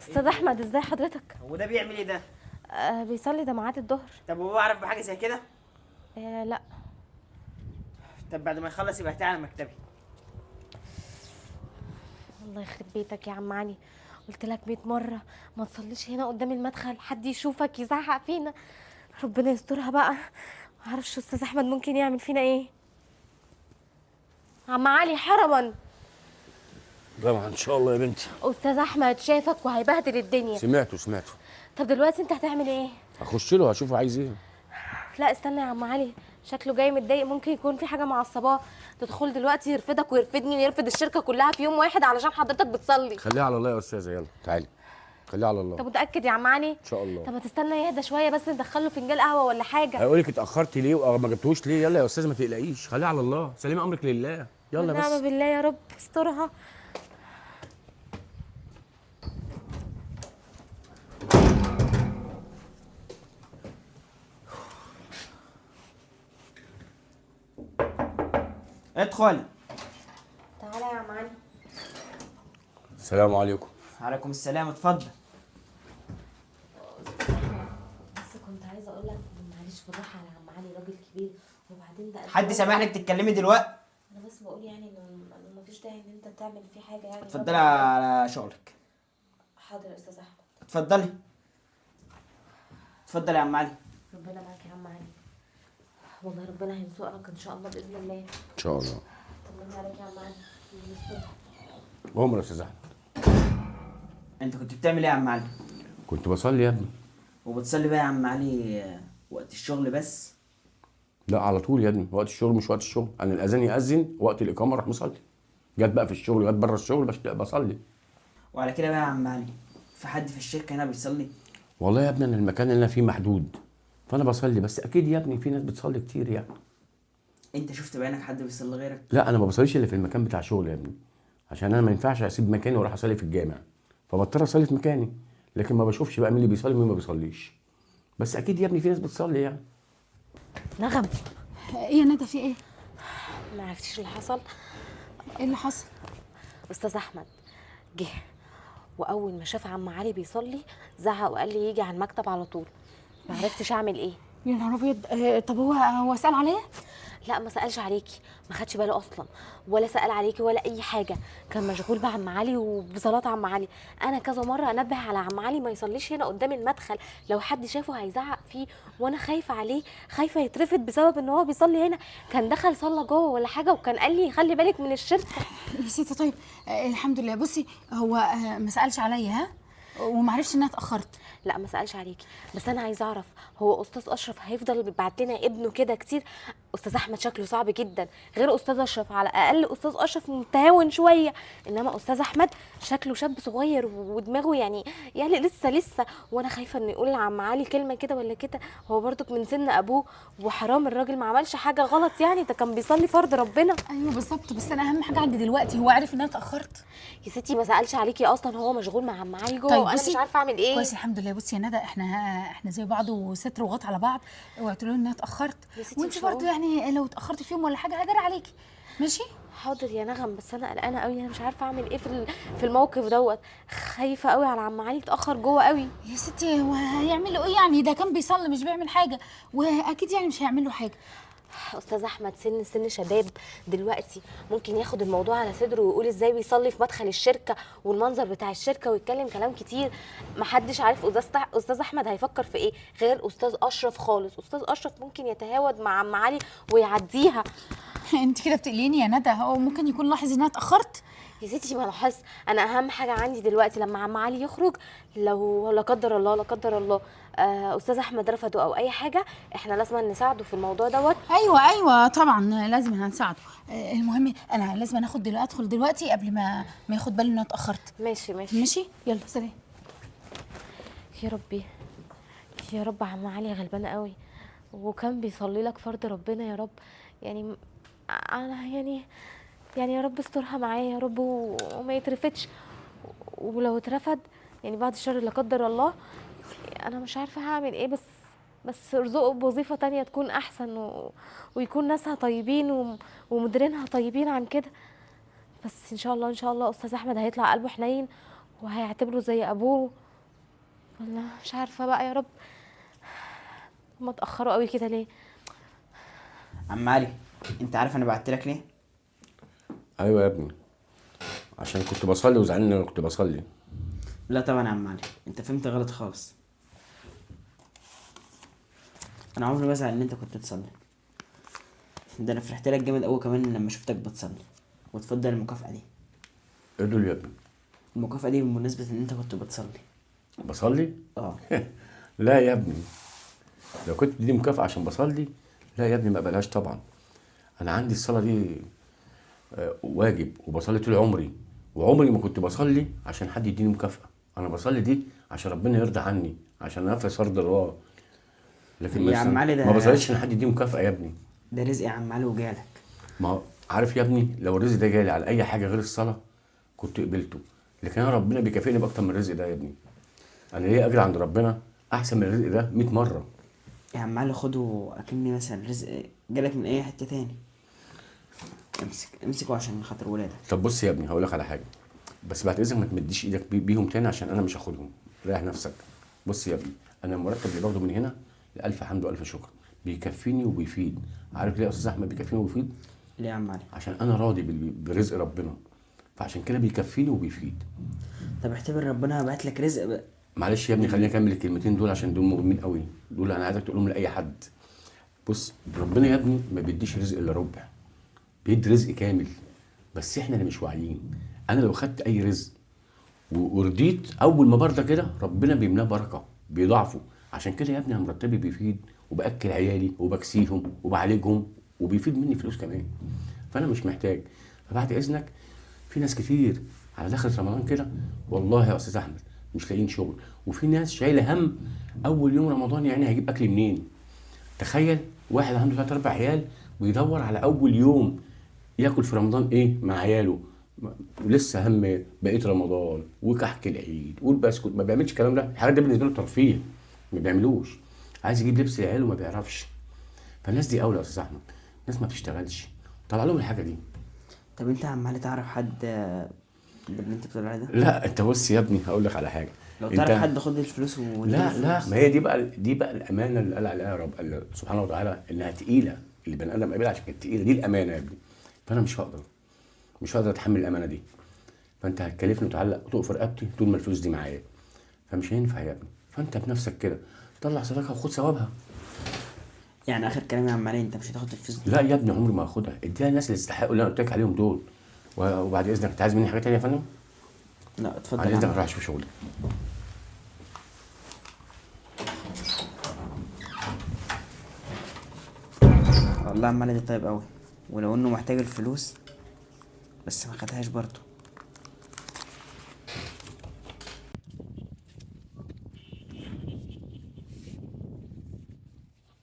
استاذ احمد، ازاي حضرتك؟ هو ده بيعمل ايه ده؟ بيصلي، ده ميعاد الظهر. طب هو عارف بحاجة زي كده؟ لا. طب بعد ما يخلص يبقى تعالى مكتبي. الله يخرب بيتك يا عم علي، قلت لك 100 مرة ما تصليش هنا قدام المدخل، حد يشوفك يزعق فينا. ربنا يسترها بقى، ما اعرفش استاذ احمد ممكن يعمل فينا ايه. عم علي حرما. طبعا ان شاء الله يا بنتي. استاذ احمد شافك وهيبهدل الدنيا. سمعته. طب دلوقتي انت هتعمل ايه؟ هخش له هشوفه عايز ايه. لا استنى يا عم علي، شكله جاي متضايق، ممكن يكون في حاجة معصباه. تدخل دلوقتي يرفضك ويرفضني ويرفض الشركة كلها في يوم واحد علشان حضرتك بتصلي. خليها على الله يا استاذه، يلا تعالي خليها على الله. طب متاكد يا عم علي؟ ان شاء الله. طب ما تستنى يهدى شوية بس، ندخله فنجان قهوة ولا حاجة. هيقول لك اتاخرتي ليه وما جبتوش ليه. يلا يا استاذه ما تقلقيش، خليها على الله، سلمي امرك لله. يلا بس. نعم بالله يا رب استرها. ادخل. تعالى يا عم علي. السلام عليكم. وعليكم السلام، اتفضل. بس كنت عايزه اقول لك معلش بالراحة على عم علي، راجل كبير، وبعدين ده حد سامح لك تتكلمي دلوقتي؟ انا بس بقول يعني انه مفيش داعي ان انت تعمل فيه حاجة يعني. اتفضلي على شغلك. حاضر يا استاذ احمد. اتفضلي. اتفضل يا عم علي. ربنا معاك يا عم علي، والله ربنا هينصرك ان شاء الله باذن الله. ان شاء الله. طمنا عليك يا عم علي. عمر يا استاذ احمد. انت كنت بتعمل ايه يا عم علي؟ كنت بصلي يا ابني. وبتصلي بقى يا عم علي وقت الشغل بس؟ لا على طول يا ابني، وقت الشغل مش وقت الشغل، انا الاذان ياذن وقت الاقامة اروح مصلي. جت بقى في الشغل، جت بره الشغل بس بصلي. وعلى كده بقى يا عم علي، في حد في الشركة هنا بيصلي؟ والله يا ابني انا المكان اللي انا فيه محدود، فانا بصلي، بس اكيد يا ابني في ناس بتصلي كتير يعني. انت شفت بعينك حد بيصلي غيرك؟ لا انا ما بصليش الا في المكان بتاع شغلي يا ابني، عشان انا ما ينفعش اسيب مكاني واروح اصلي في الجامع، فبضطر اصلي في مكاني، لكن ما بشوفش بقى مين اللي بيصلي ومين ما بيصليش. بس اكيد يا ابني في ناس بتصلي يعني. نغم. ايه يا ندى في ايه؟ ما عرفتيش اللي حصل؟ ايه اللي حصل؟ استاذ احمد جه، واول ما شاف عم علي بيصلي زعق وقال لي يجي على المكتب على طول. ما عرفتش اعمل ايه. يا نهار ابيض. طب هو سأل عليا؟ لا ما سألش عليكي، ما خدش باله اصلا، ولا سأل عليكي ولا اي حاجة، كان مشغول بعم علي وبصلاه عم علي. انا كذا مرة انبه على عم علي ما يصليش هنا قدام المدخل، لو حد شافه هيزعق فيه، وانا خايفة عليه، خايفة يترفد بسبب ان هو بيصلي هنا. كان دخل صلى جوه ولا حاجة، وكان قال لي خلي بالك من الشركة. يا ستي طيب الحمد لله. بصي هو ما سألش عليا ها؟ وما عرفش ان انا اتاخرت؟ لا ما سالش عليكي، بس انا عايزه اعرف هو استاذ اشرف هيفضل بيبعت لنا ابنه كده كتير؟ استاذ احمد شكله صعب جدا، غير استاذ اشرف، على الاقل استاذ اشرف متهاون شوية، انما استاذ احمد شكله شاب صغير ودماغه يعني لسه، وانا خايفة انه يقول لعم علي كلمة كده ولا كده. هو برضك من سن ابوه، وحرام الراجل ما عملش حاجة غلط يعني، ده كان بيصلي فرض ربنا. ايوه بالظبط، بس انا اهم حاجة عندي دلوقتي هو عارف ان انا اتاخرت. يا ستي ما سالش عليكي اصلا، هو مشغول مع عم علي جوه. طيب وانا مش عارفه اعمل ايه. كويس الحمد لله. بصي يا ندى احنا زي بعض وستر وغط على بعض، اوعي تقولي ان انا اتاخرت، وانت برضه يعني لو اتاخرتي في يوم ولا حاجة هدر عليكي. ماشي؟ حاضر يا نغم، بس انا قلقانة قوي، انا مش عارفه اعمل ايه في الموقف دوت، خايفة قوي على عم علي اتاخر جوه قوي. يا ستي هو هيعمل له ايه يعني؟ ده كان بيصلي مش بيعمل حاجة، واكيد يعني مش هيعمل له حاجة. استاذ احمد سن شباب دلوقتي، ممكن ياخد الموضوع على صدره ويقول ازاي بيصلي في مدخل الشركة والمنظر بتاع الشركة، ويتكلم كلام كتير محدش عارف استاذ احمد هيفكر في ايه، غير استاذ اشرف خالص. استاذ اشرف ممكن يتهاود مع عم علي ويعديها. انت كده بتقلقيني يا ندى، هو ممكن يكون لاحظ ان انا اتاخرت. يا ستي ما لاحظ، انا اهم حاجة عندي دلوقتي لما عم علي يخرج، لو لا قدر الله لا قدر الله استاذ احمد رفضه او اي حاجة، احنا لازم نساعده في الموضوع دوت. ايوه طبعا لازم هنساعده. المهم انا لازم اخد دلوقتي، ادخل دلوقتي قبل ما ياخد باله ان انا اتاخرت. ماشي يلا سلام. يا ربي يا رب، عم علي غلبانه قوي، وكان بيصلي لك فرض ربنا يا رب، يعني انا يعني يا رب استرها معايا يا رب، وما يترفدش، ولو اترفد يعني بعد الشر لا قدر الله انا مش عارفه هعمل ايه، بس ارزقه بوظيفة تانية تكون احسن ويكون ناسها طيبين ومديرينها طيبين عن كده. بس ان شاء الله ان شاء الله استاذ احمد هيطلع قلبه حنين وهيعتبره زي ابوه ولا مش عارفه بقى. يا رب هما اتاخروا قوي كده ليه؟ عم علي، انت عارف انا بعت لك ليه؟ ايوه يا ابني، عشان كنت بصلي وزعلان ان انا كنت بصلي. لا طبعا يا عم علي، انت فهمت غلط خالص. انا عمري ما ازعل ان انت كنت بتصلي، ده انا فرحت لك جامد قوي كمان لما شفتك بتصلي. وتفضل المكافأة دي. ايه دول يا ابني؟ المكافأة دي بمناسبة ان انت كنت بتصلي. بصلي؟ اه. لا يا ابني، لو كنت دي مكافأة عشان بصلي، لا يا ابني ما اقبلهاش طبعا. انا عندي الصلاة دي واجب، وبصلي طول عمري، وعمري ما كنت بصلي عشان حد يديني مكافأة. انا بصلي دي عشان ربنا يرضى عني، عشان انفذ فرض الله. لكن يا عم علي ده ما بصليش عشان حد يديني مكافأة يا ابني. ده رزق يا عم علي وجالك. ما هو عارف يا ابني، لو الرزق ده جالي على اي حاجة غير الصلاة كنت قبلته، لكن انا ربنا بيكافئني باكتر من الرزق ده يا ابني. انا ليا اجر عند ربنا احسن من الرزق ده 100 مرة. يا عم علي خده اكني مثلا رزق جالك من اي حتة تاني. امسك امسكه عشان خاطر ولادك. طب بص يا ابني، هقول لك على حاجة، بس بعد اذنك ما تمديش ايدك بيهم تاني عشان انا مش هاخدهم، ريح نفسك. بص يا ابني، انا المرتب اللي باخده من هنا لألف حمد وألف شكر، بيكفيني وبيفيد. عارف ليه يا استاذ احمد بيكفيني وبيفيد؟ ليه يا عم علي؟ عشان انا راضي برزق ربنا، فعشان كده بيكفيني وبيفيد. طب اعتبر ربنا بعت لك رزق بقى. معلش يا ابني، خليني اكمل الكلمتين دول عشان دول مهمين قوي، دول انا عايزك تقولهم لاي حد. بص، ربنا يا ابني ما بيديش رزق الا ربع، بيدي رزق كامل، بس احنا اللي مش واعيين. انا لو خدت اي رزق ورضيت، اول ما برضى كده ربنا بيملاه بركة، بيضاعفه. عشان كده يا ابني انا مرتبي بيفيد، وباكل عيالي وبكسيهم وبعالجهم، وبيفيد مني فلوس كمان، فانا مش محتاج. فبعد اذنك، في ناس كتير على دخلة رمضان كده والله يا استاذ احمد مش لاقيين شغل، وفي ناس شايله هم اول يوم رمضان يعني هيجيب اكل منين. تخيل واحد عنده 3 4 عيال بيدور على اول يوم ياكل في رمضان ايه مع عياله، ولسه هم بقية رمضان وكحك العيد والبسكوت، ما بيعملش الكلام ده. الحاجات دي بالنسبة له ترفيه، ما بيعملوش. عايز يجيب لبس لعياله ما بيعرفش. فالناس دي اولى يا استاذ احمد، الناس ما بتشتغلش، طلع لهم الحاجة دي. طب انت يا عم علي تعرف حد باللي انت بتقول عليه ده؟ لا انت بص يا ابني، هقول لك على حاجة. لو تعرف حد خد الفلوس واديله لا لا، الفلوس. ما هي دي بقى الامانة اللي قال عليها رب قال سبحانه وتعالى انها تقيلة، اللي بني ادم قابلها عشان كانت تقيلة، دي الامانة يا ابني. فانا مش هقدر اتحمل الامانة دي، فانت هتكلفني وتعلق وتقف رقبتي طول ما الفلوس دي معايا، فمش هينفع يا ابني. فانت بنفسك كده طلع صدقه وخد ثوابها. يعني اخر كلام يا عم علي، انت مش هتاخد الفلوس دي؟ لا يا ابني، عمري ما هاخدها، اديها للناس اللي يستحقوا اللي انا قلت لك عليهم دول. وبعد اذنك، انت عايز مني حاجة تانية يا فندم؟ لا اتفضل بعد يا اذنك عم. هروح اشوف شغلي. والله يا عم علي ده طيب قوي، ولو انه محتاج الفلوس بس ما خدهاش برضه.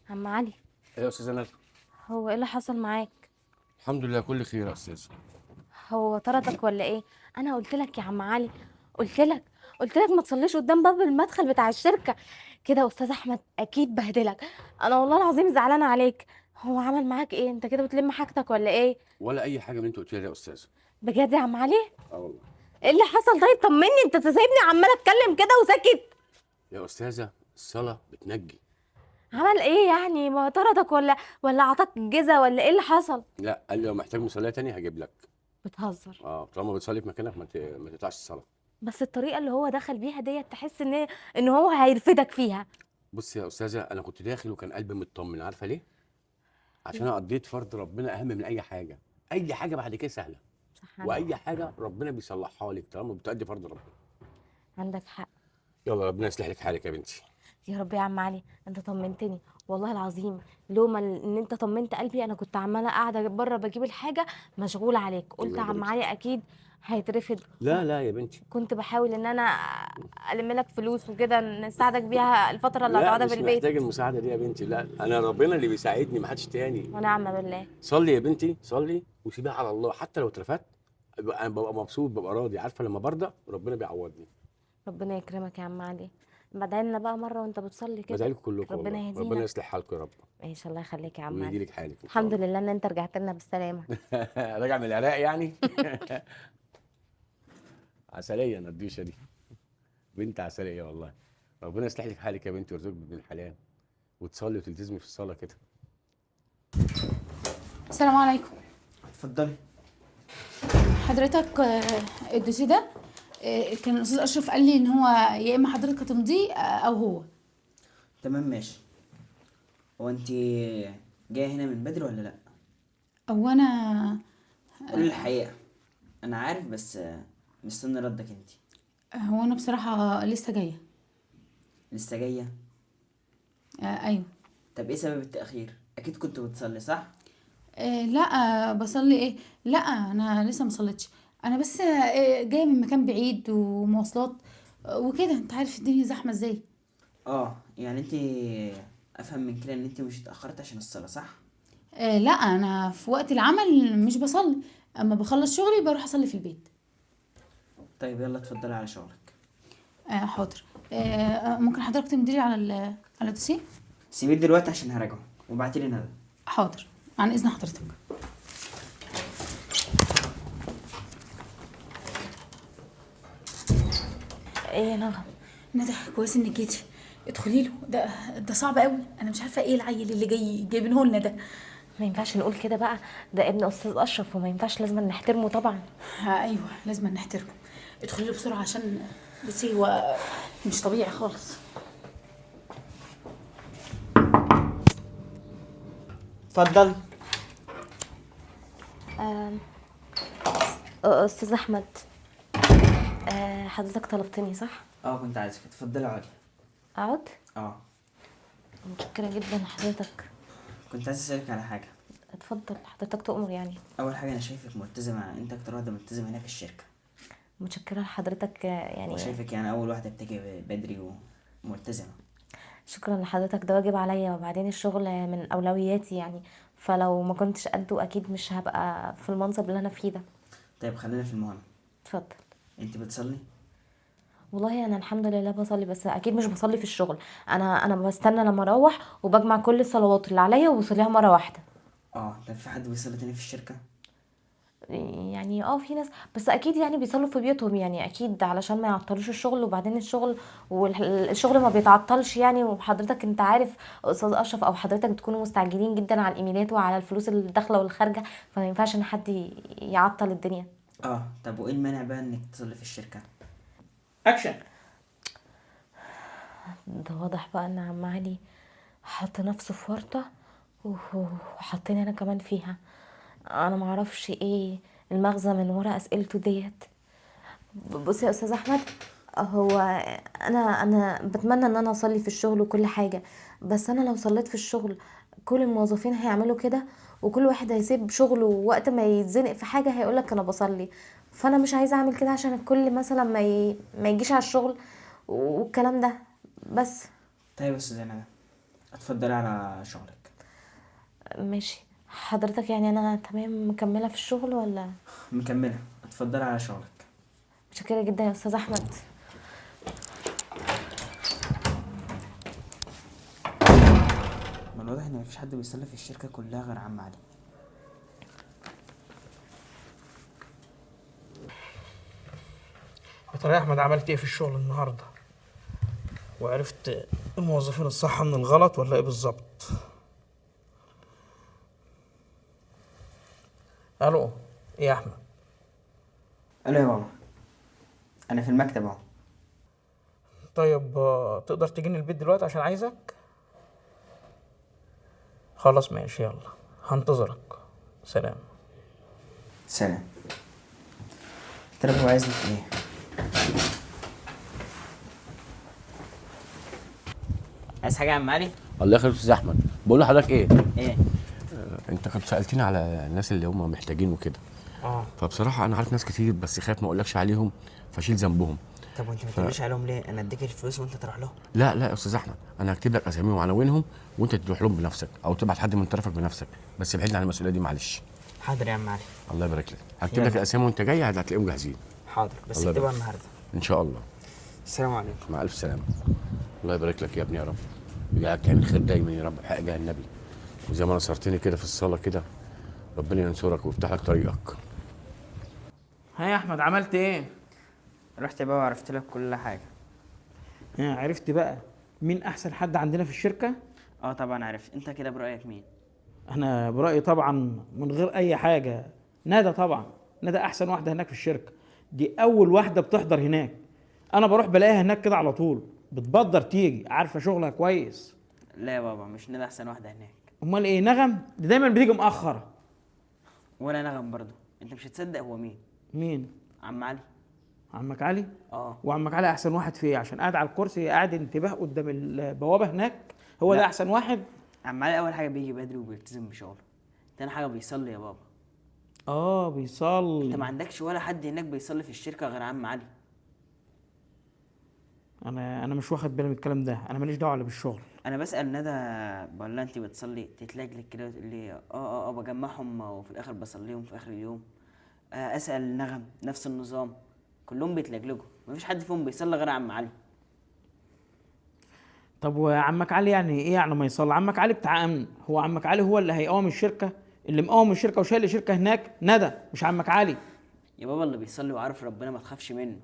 عم علي. ايه يا استاذه ندى؟ هو ايه اللي حصل معاك؟ الحمد لله كل خير يا استاذه. هو طردك ولا ايه؟ انا قلت لك يا عم علي، قلت لك ما تصليش قدام باب المدخل بتاع الشركة كده. يا استاذ احمد اكيد بهدلك، انا والله العظيم زعلانة عليك. هو عمل معاك ايه؟ انت كده بتلم حاجتك ولا ايه؟ ولا اي حاجة من اللي انت قلتيها لي يا استاذه. بجد يا عم علي؟ اه والله. ايه اللي حصل؟ طيب طمني، انت سايبني عماله اتكلم كده وساكت. يا استاذه الصلاة بتنجي. عمل ايه يعني؟ ما طردك ولا عطاك جزا ولا ايه اللي حصل؟ لا قال لي لو محتاج مصليه تاني هجيب لك. بتهزر؟ طالما بتصلي في مكانك ما تقطعش الصلاة. بس الطريقة اللي هو دخل بيها ديت تحس ان هو هيرفدك فيها. بص يا استاذه، انا كنت داخل وكان قلبي مطمن، عارفه ليه؟ عشان انا قضيت فرض ربنا اهم من اي حاجة. اي حاجة بعد كده سهلة. صح، عندك واي حق. حاجة ربنا بيصلحها لك طالما بتأدي فرض ربنا. عندك حق. يلا ربنا يصلح لك حالك يا بنتي. يا رب يا عم علي، انت طمنتني والله العظيم. لوما ان انت طمنت قلبي، انا كنت عماله قاعدة بره بجيب الحاجة مشغولة عليك، قلت الله عم يبارك علي فيك. اكيد هيترفد. لا لا يا بنتي، كنت بحاول ان انا الم لك فلوس وكده نساعدك بيها الفترة اللي لا هتقعدها مش في البيت. محتاج المساعدة دي يا بنتي، لا انا ربنا اللي بيساعدني، ما حدش تاني. ونعم بالله. صلي يا بنتي، صلي وسيبيها على الله. حتى لو اترفدت انا ببقى مبسوط، ببقى راضي. عارفه لما برضى ربنا بيعوضني. ربنا يكرمك يا عم علي. بدعي بقى مرة وانت بتصلي كده. بدعي لكم كلكم ربنا والله. يهدينا. ربنا يصلح حالكم يا رب. ماشي، الله يخليك يا عم ويهدي علي. لك حالك إن شاء الحمد الله. لله ان انت رجعت لنا بالسلامة. راجع من العراق يعني. عسلية ندوشه دي، بنت عسلية والله. ربنا يصلح لك حالك يا بنتي ويرزقك بابن الحلال، وتصلي وتلتزمي في الصلاة كده. السلام عليكم. اتفضلي. حضرتك الدوسيه ده كان الاستاذ اشرف قال لي ان هو يا اما حضرتك هتمضيه او هو. تمام ماشي. هو انت جاية هنا من بدري ولا لا؟ او انا قولي الحقيقة، انا عارف بس مستني ردك انت. هو انا بصراحة لسه جاية. لسه جاية؟ ايوه. طب ايه سبب التاخير؟ اكيد كنت بتصلي صح؟ لا بصلي ايه؟ لا انا لسه ما صليتش، انا بس جاية من مكان بعيد ومواصلات وكده، انت عارف الدنيا زحمة ازاي. يعني انت افهم من كده ان انت مش اتاخرت عشان الصلاة صح؟ لا انا في وقت العمل مش بصلي، اما بخلص شغلي بروح اصلي في البيت. طيب يلا اتفضلي على شغلك. حاضر. ممكن حضرتك تمضي لي على الدوسيه؟ سيبيه دلوقتي عشان هراجعه، وابعتي لي ندى. حاضر، عن اذن حضرتك. ايه يا نغم؟ ندى كويس انك جيتي، ادخلي له، ده صعب قوي، انا مش عارفه ايه العيل اللي جاي جايبينه لنا ده. ما ينفعش نقول كده بقى، ده ابن استاذ اشرف وما ينفعش، لازم نحترمه طبعا. ايوه لازم نحترمه. ادخلي له بسرعة عشان بصي هو مش طبيعي خالص. اتفضل. استاذ احمد، حضرتك طلبتني صح؟ كنت عايزك. اتفضلي اقعدي. اقعد؟ اه. متشكره جدا لحضرتك. كنت عايز اسالك على حاجة. اتفضل حضرتك تؤمر. يعني اول حاجة انا شايفك ملتزمة، انت اكتر واحدة ملتزمة هنا في الشركة. متشكره لحضرتك يعني، وشايفك يعني اول واحدة بتيجي بدري وملتزمه. شكرا لحضرتك، ده واجب عليا، وبعدين الشغل من اولوياتي يعني، فلو ما كنتش قده اكيد مش هبقى في المنصب اللي انا فيه ده. طيب خلينا في المهم. اتفضل. انت بتصلي؟ والله انا الحمد لله بصلي، بس اكيد مش بصلي في الشغل. انا بستنى لما اروح وبجمع كل الصلوات اللي عليا وبصليها مرة واحدة. طب في حد بيصلي تاني في الشركة؟ يعني في ناس، بس اكيد يعني بيصلوا في بيوتهم يعني، اكيد علشان ما يعطلوش الشغل، وبعدين الشغل والشغل ما بيتعطلش يعني. وحضرتك انت عارف استاذ اشرف او حضرتك بتكونوا مستعجلين جدا على الايميلات وعلى الفلوس اللي داخله والخارجه، فما ينفعش ان حد يعطل الدنيا. طب وايه المانع بقى انك تصلي في الشركة؟ اكشن. ده واضح بقى ان عم علي حط نفسه في ورطة وحطيني انا كمان فيها. انا معرفش ايه المغزى من ورا اسئلته ديت. بصي يا استاذ احمد، هو انا بتمنى ان انا اصلي في الشغل وكل حاجة، بس انا لو صليت في الشغل كل الموظفين هيعملوا كده، وكل واحد هيسيب شغله ووقت ما يتزنق في حاجة هيقولك انا بصلي، فانا مش عايزه اعمل كده عشان الكل مثلا ما يجيش على الشغل والكلام ده بس. طيب يا استاذه ندى اتفضلي على شغلك. ماشي حضرتك، يعني انا تمام مكملة في الشغل ولا؟ مكملة، اتفضلي على شغلك. متشكره جدا يا استاذ احمد. ما الواضح ان مفيش حد بيصلي في الشركة كلها غير عم علي. يا ترى يا احمد عملت ايه في الشغل النهارده؟ وعرفت الموظفين الصح من الغلط ولا ايه بالظبط؟ الو، ايه يا احمد؟ الو يا بابا، انا في المكتب اهو. طيب تقدر تجيني البيت دلوقتي عشان عايزك؟ خلاص ماشي، يلا هنتظرك. سلام. سلام. ترى هو عايزني في ايه؟ عايز حاجة يا عم علي؟ الله يخليك يا استاذ احمد. بقول لحضرتك ايه؟ ايه؟ انت كنت سالتني على الناس اللي هم محتاجين وكده. فبصراحة انا عارف ناس كتير، بس خايف ما اقولكش عليهم فاشيل ذنبهم. طب وانت ما تقوليش عليهم ليه؟ انا اديك الفلوس وانت تروح لهم. لا لا يا استاذ احمد، انا هكتب لك اساميهم وعناوينهم وانت تروح لهم بنفسك، او تبعت حد من طرفك بنفسك، بس ابعدني عن المسؤولية دي معلش. حاضر يا عم علي. الله يبارك لك. هكتب لك الاسامي وانت جاي هتلاقيهم جاهزين. حاضر، بس اكتبها النهارده ان شاء الله. السلام عليكم. مع الف سلامه. الله يبارك لك يا ابني يا رب، ويجعلك تعمل خير دايما يا رب بحق جاه النبي، وزي ما نصرتني كده في الصلاة كده ربنا ينصرك ويفتح لك طريقك. ها يا احمد عملت ايه؟ رحت يا بابا وعرفت لك كل حاجة. عرفت بقى مين احسن حد عندنا في الشركة؟ اه طبعا عرفت. انت كده برايك مين؟ انا برايي طبعا من غير اي حاجة ندى. طبعا ندى احسن واحدة هناك في الشركة دي، اول واحدة بتحضر هناك. انا بروح بلاقيها هناك كده على طول، بتبدر تيجي، عارفه شغلها كويس. لا يا بابا مش ندى احسن واحدة هناك. امال ايه؟ نغم دي دايما بتيجي مأخره. ولا نغم برضه. انت مش هتصدق هو مين. مين؟ عم علي. عمك علي؟ اه. وعمك علي احسن واحد في ايه؟ عشان قاعد على الكرسي، قاعد انتباه قدام البوابة هناك، هو لا. ده احسن واحد؟ عم علي اول حاجة بيجي بدري وبيلتزم بشغله، تاني حاجة بيصلي يا بابا. اه بيصلي. انت ما عندكش ولا حد هناك بيصلي في الشركة غير عم علي. انا مش واخد بالي من الكلام ده، انا ماليش دعوه الا بالشغل. انا بسال ندى بقول لها انت بتصلي، تتلجلج كده وتقول لي اه اه اه بجمعهم وفي الاخر بصليهم في اخر اليوم. اسال نغم نفس النظام، كلهم بيتلجلجوا، مفيش حد فيهم بيصلي غير عم علي. طب وعمك علي يعني ايه يعني ما يصلي؟ عمك علي بتاع امن، هو عمك علي هو اللي هيقوم الشركة؟ اللي مقوم الشركة وشايل الشركة هناك ندى، مش عمك علي. يا بابا اللي بيصلي وعارف ربنا ما تخافش منه،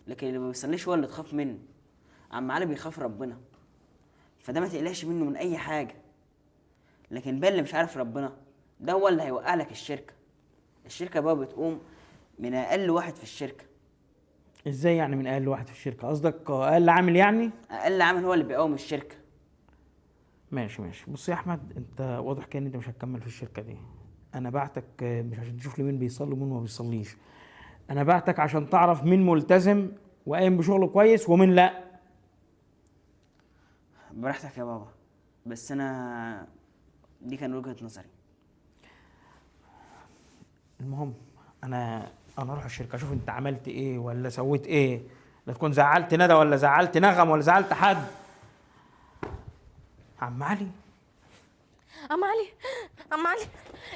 لكن اللي ما بيصليش هو اللي تخاف منه. عم علي بيخاف ربنا، فده ما تقلقش منه من اي حاجة. لكن بقى اللي مش عارف ربنا ده هو اللي هيوقع لك الشركة. الشركة بقى بتقوم من اقل واحد في الشركة. ازاي يعني من اقل واحد في الشركة؟ قصدك اقل عامل يعني؟ اقل عامل هو اللي بيقوم الشركة. ماشي ماشي. بص يا احمد، انت واضح كده ان انت مش هتكمل في الشركة دي. انا بعتك مش عشان تشوف لي مين بيصلي ومين ما بيصليش، انا بعتك عشان تعرف مين ملتزم وقايم بشغله كويس ومين لا. براحتك يا بابا، بس انا دي كان وجهة نظري. المهم انا اروح الشركة اشوف انت عملت ايه ولا سويت ايه، لا تكون زعلت ندى ولا زعلت نغم ولا زعلت حد. عم علي، عم علي، عم علي،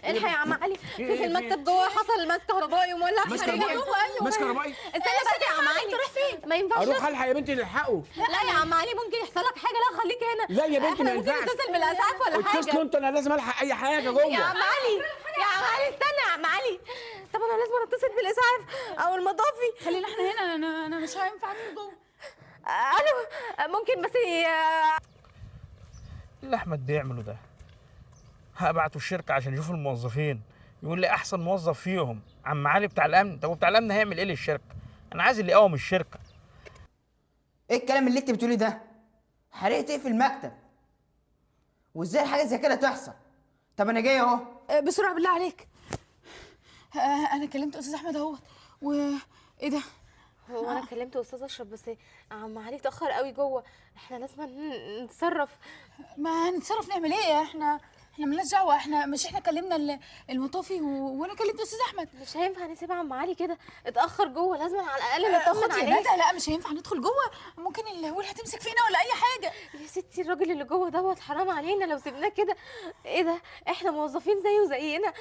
الحق يا عم علي، في المكتب جوه حصل ماس كهربائي ومولع. ماس كهربائي؟ ماس كهربائي؟ استنى بس يا عم علي، تروح فين؟ ما ينفعش اروح الحق يا بنتي نلحقه. لا يا عم علي ممكن يحصل لك حاجة. لا خليك هنا. لا يا بنتي ما ممكن ينفعش. نتصل بالاسعاف ولا حاجة. اتصلوا انتوا، انا لازم الحق اي حاجة جوه. يا عم علي، يا عم علي استنى يا عم علي. طب انا لازم اتصل بالاسعاف او المطافي. خلينا احنا هنا، انا مش هينفع ادخل جوه. الو ممكن بس اللي احمد بيعمله ده هبعته الشركة عشان يشوف الموظفين، يقول لي احسن موظف فيهم عم علي بتاع الامن. طب وبتاع الامن هيعمل ايه للشركة؟ انا عايز اللي يقوم الشركة. ايه الكلام اللي انت بتقوليه ده؟ حرقت ايه في المكتب؟ وازاي حاجة زي كده تحصل؟ طب انا جاي اهو. بسرعة بالله عليك. انا كلمت استاذ احمد اهوت. و ايه ده؟ هو انا كلمت استاذ اشرف بس عم علي اتاخر قوي جوه، احنا لازم نتصرف. ما هنتصرف نعمل ايه؟ احنا مالناش دعوه، احنا مش احنا كلمنا المطافي وانا كلمت استاذ احمد. مش هينفع نسيب عم علي كده، اتاخر جوه، لازم على الاقل نطمن عليه. ندى لا مش هينفع ندخل جوه، ممكن الهول هتمسك فينا ولا اي حاجة. يا ستي الراجل اللي جوه دوت حرام علينا لو سيبناه كده. ايه ده؟ احنا موظفين زيه زينا،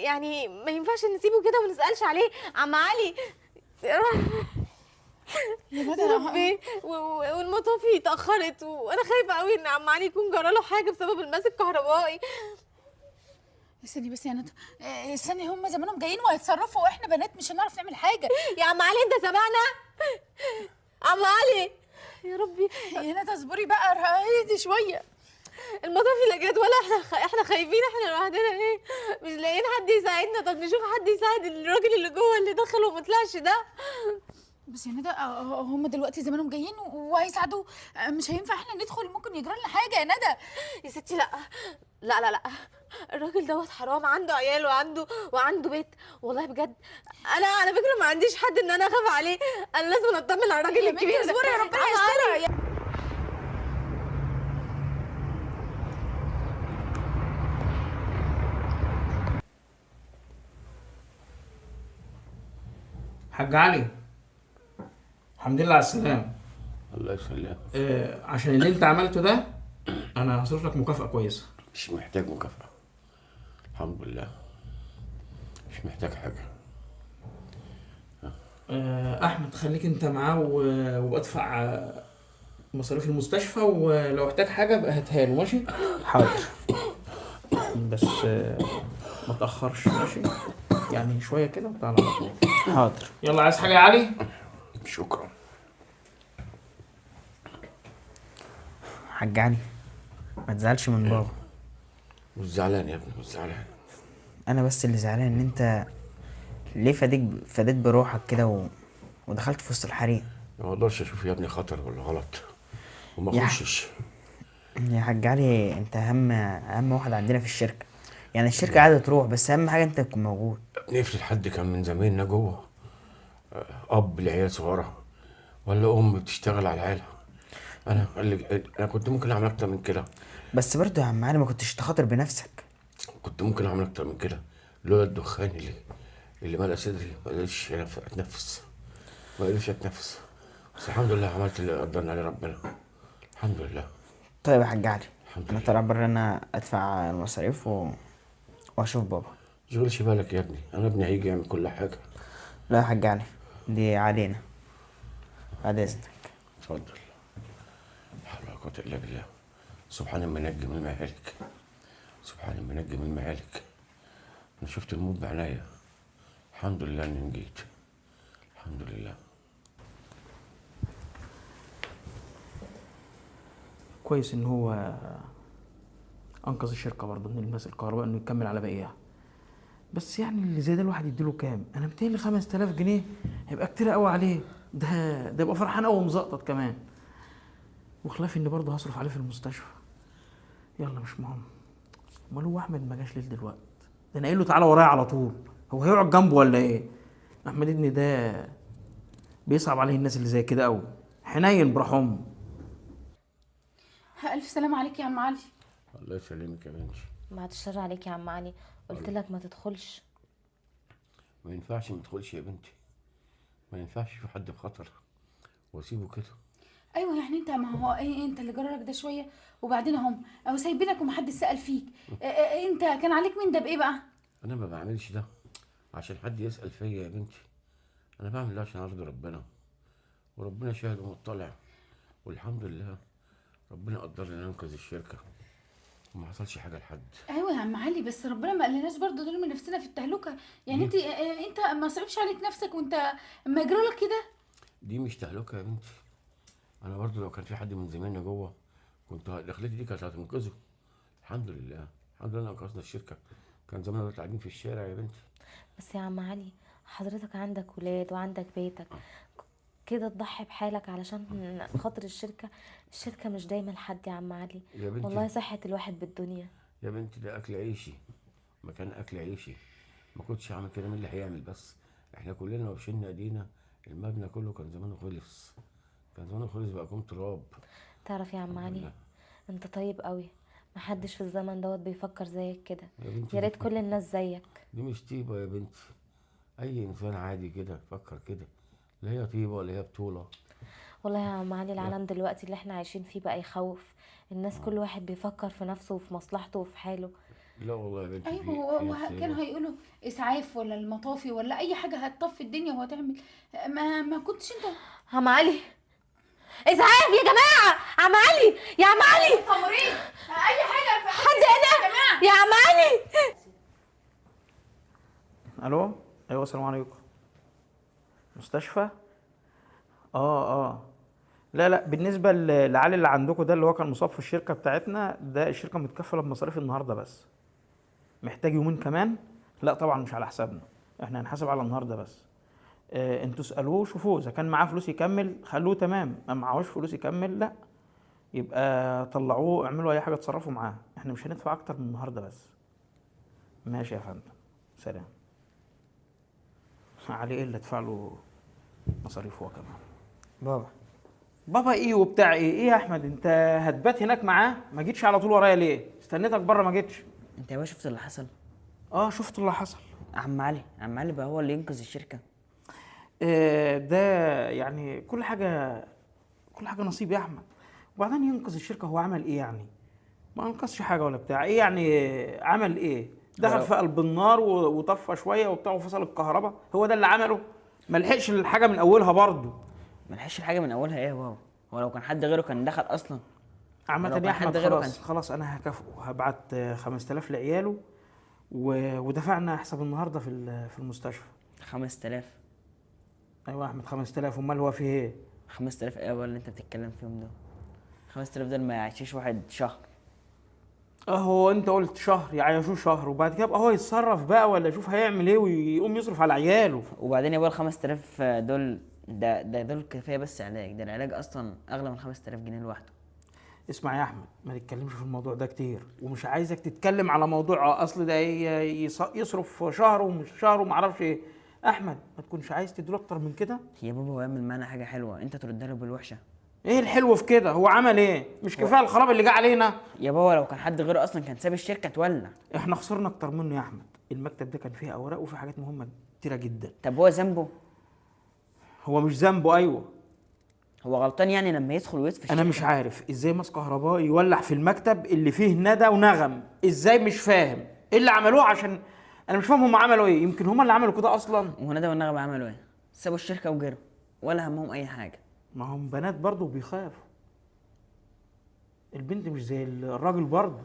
يعني ما ينفعش نسيبه كده وما نسالش عليه. عم علي يا ندى يا ربي، والمطافي اتاخرت وانا خايفة قوي ان عم علي يكون جراله حاجة بسبب الماس الكهربائي. استني بس يا ندى، استني، هم زمانهم جايين وهيتصرفوا واحنا بنات مش هنعرف نعمل حاجة. يا عم علي انت سامعنا؟ عم علي يا ربي. يا ندى اصبري بقى، اهدي شوية. المطافي لا جت ولا احنا خايفين، احنا لوحدنا ليه؟ مش لاقيين حد يساعدنا. طب نشوف حد يساعد الراجل اللي جوه اللي دخل وما طلعش ده. بس يا ندى هم دلوقتي زمانهم جايين وهيساعدوه، مش هينفع احنا ندخل، ممكن يجرى لنا حاجة يا ندى. يا ستي لا لا لا لا، الراجل دوت حرام، عنده عيال وعنده بيت. والله بجد انا على فكرة ما عنديش حد ان انا اخاف عليه، انا لازم اطمن على الراجل الكبير ده. اصبري يا ربنا يسترها. حاج علي الحمد لله على السلامة. الله يسلمك. عشان اللي انت عملته ده انا هصرف لك مكافأة كويسة. مش محتاج مكافأة الحمد لله، مش محتاج حاجة. احمد خليك انت معاه وادفع مصاريف المستشفى، ولو احتاج حاجة بقى هاتها له. ماشي؟ حاضر. بس ما تأخرش، ماشي؟ يعني شوية كده وتعالى على طول. حاضر. يلا، عايز حاجة يا علي؟ شكرا. حاج علي ما تزعلش من بابا. مش زعلان يا ابني، مش زعلان. انا بس اللي زعلان ان انت ليه فديت بروحك كده ودخلت في وسط الحريق. ما اقدرش اشوف يا ابني خطر ولا غلط وما اخشش. يا حاج علي انت اهم واحد عندنا في الشركة، يعني الشركة عايزه تروح بس اهم حاجة انت تكون موجود. نفرض حد كان من زمايلنا جوه، اب لعيال صغيرة ولا ام بتشتغل على العيلة، انا كنت ممكن اعمل اكتر من كده. بس برضه يا عم علي ما كنتش تخاطر بنفسك. كنت ممكن اعمل اكتر من كده لولا الدخان اللي ملأ صدري، ما قدرتش اتنفس، ما قدرتش اتنفس. بس الحمد لله عملت اللي قدرنا عليه ربنا، الحمد لله. طيب يا حاج علي انا طالع بره، انا ادفع المصاريف واشوف بابا. متشغلش بالك يا ابني، انا ابني هيجي يعمل كل حاجة. لا يا حاج علي دي علينا، بعد اذنك. اتفضل. لا حول ولا قوة الا بالله. سبحان المنجم المهالك، سبحان المنجم المهالك. انا شفت الموت بعينيا، الحمد لله اني نجيت، الحمد لله. كويس ان هو انقذ الشركة برضه من الماس الكهرباء انه يكمل على باقيها. بس يعني اللي زي ده الواحد يديله كام؟ انا متهيألي 5000 جنيه هيبقى كتير قوي عليه، ده يبقى فرحان قوي ومزقطط كمان. وخلاف اني برضه هصرف عليه في المستشفى. يلا مش مهم. امال هو احمد ما جاش ليه دلوقتي؟ ده انا قايل له تعالى ورايا على طول، هو هيقعد جنبه ولا ايه؟ احمد ابني ده بيصعب عليه الناس اللي زي كده قوي، حنين براح امه. الف سلامة عليك يا عم علي. الله يسلمك يا بنتي. بعد الشر عليك يا عم علي، قلت لك ما تدخلش. ما ينفعش ما تدخلش يا بنتي، ما ينفعش في حد بخطر واسيبه كده. ايوه يعني انت، ما هو ايه انت اللي جرالك ده شوية وبعدين اهم او سايبينك ومحدش سأل فيك. إيه انت كان عليك من ده بايه بقى؟ انا ما بعملش ده عشان حد يسأل فيا يا بنتي، انا بعمل ده عشان ارضي ربنا، وربنا شاهد ومطلع، والحمد لله ربنا قدرني ان انقذ الشركة وما حصلش حاجة لحد. ايوه يا عم علي بس ربنا ما قالناش برضه نرمي نفسنا في التهلكة يعني. انت ما صعبش عليك نفسك وانت اما يجرالك كده؟ دي مش تهلكه يا بنتي، انا برضه لو كان في حد من زمايلنا جوه كنت دخلتي دي كانت هتنقذه. الحمد لله، الحمد لله انقذنا الشركة، كان زماننا دلوقتي قاعدين في الشارع يا بنتي. بس يا عم علي حضرتك عندك ولاد وعندك بيتك، كده تضحي بحالك علشان خاطر الشركة؟ الشركة مش دايما لحد يا عم علي يا بنتي. والله صحة الواحد بالدنيا يا بنتي. ده اكل عيشي، مكان اكل عيشي، ما كنتش اعمل كده مين اللي هيعمل؟ بس احنا كلنا لو شلنا ايدينا المبنى كله كان زمانه خلص، كان زمانه خلص بقى كوم تراب. تعرف يا عم علي انت طيب قوي، محدش في الزمن دوت بيفكر زيك كده، يا ريت كل الناس زيك. دي مش طيبة يا بنتي، اي انسان عادي كده فكر كده، لا هي طيبة ولا هي بطوله. والله يا عم علي العالم دلوقتي اللي احنا عايشين فيه بقى يخوف الناس، كل واحد بيفكر في نفسه وفي مصلحته وفي حاله. لا والله يا بنتي. ايوه كانوا هيقولوا اسعاف ولا المطافي ولا اي حاجة هتطفي الدنيا وهتعمل، ما كنتش انت. عم علي اسعاف يا جماعة، عم علي يا عم علي، تمريض اي حاجة، حد هنا يا جماعة يا عم علي. الو ايوه السلام عليكم. مستشفى؟ لا لا، بالنسبة لعلي اللي عندكم ده اللي هو كان مصاب في الشركة بتاعتنا ده، الشركة متكفله بمصاريف النهارده بس. محتاج يومين كمان؟ لا طبعا مش على حسابنا، احنا هنحاسب على النهارده بس. انتوا اسالوه شوفوه اذا كان معاه فلوس يكمل خلوه تمام، ما معهوش فلوس يكمل لا يبقى طلعوه اعملوا اي حاجة اتصرفوا معاه، احنا مش هندفع اكتر من النهارده بس. ماشي يا فندم، سلام. علي ايه اللي ادفع له مصاريفه هو كمان؟ بابا بابا ايه وبتاع ايه؟ ايه يا احمد انت هتبات هناك معاه؟ ما جيتش على طول ورايا ليه؟ استنيتك بره ما جيتش. انت يا باشا شفت اللي حصل؟ شفت اللي حصل. عم علي، عم علي بقى هو اللي ينقذ الشركة. ده يعني كل حاجة، كل حاجة نصيب يا احمد. وبعدين ينقذ الشركة هو عمل ايه يعني؟ ما انقذش حاجة ولا بتاع ايه يعني؟ عمل ايه؟ دخل في قلب النار وطفى شوية وبتاع وفصل الكهرباء، هو ده اللي عمله؟ ما لحقش الحاجة من اولها برضه. ما لحقش الحاجة من اولها ايه يا بابا؟ هو لو كان حد غيره كان دخل اصلا. عامة يا احمد خلاص خلاص انا هكافئه، هبعت 5000 لعياله ودفعنا حساب النهارده في المستشفى. 5000؟ ايوه يا احمد 5000، امال هو فيه ايه؟ 5000 ايه اللي انت بتتكلم فيهم دول؟ 5000 دول ما يعيشوش واحد شهر. اهو انت قلت شهر، يعيشوه شهر وبعد كده يبقى هو يتصرف بقى، ولا يشوف هيعمل ايه ويقوم يصرف على عياله. وبعدين يا بابا ال 5000 دول ده دول كفاية بس علاج، ده العلاج اصلا اغلى من 5000 جنيه لوحده. اسمع يا احمد، ما تتكلمش في الموضوع ده كتير، ومش عايزك تتكلم على موضوع اصل ده يصرف شهر ومش شهر وما اعرفش ايه. احمد ما تكونش عايز تديله اكتر من كده. يا بابا هو يعمل معانا حاجة حلوة، انت تردها له بالوحشه. ايه الحلو في كده؟ هو عمل ايه؟ مش كفاية الخراب اللي جه علينا؟ يا بابا لو كان حد غيره اصلا كان ساب الشركة تولع. احنا خسرنا اكتر منه يا احمد. المكتب ده كان فيه اوراق وفيه حاجات مهمة كتيرة جدا. طب هو ذنبه؟ هو مش ذنبه. ايوه هو غلطان يعني لما يدخل ويطفي. انا مش عارف ازاي ماس كهربائي يولع في المكتب اللي فيه ندى ونغم، ازاي؟ مش فاهم ايه اللي عملوه، عشان انا مش فاهم هم عملوا ايه. يمكن هم اللي عملوا كده اصلا. وندى والنغم عملوا ايه؟ سابوا الشركة وجروا ولا همهم اي حاجة. ما هم بنات برضه بيخافوا، البنت مش زي الراجل برضه.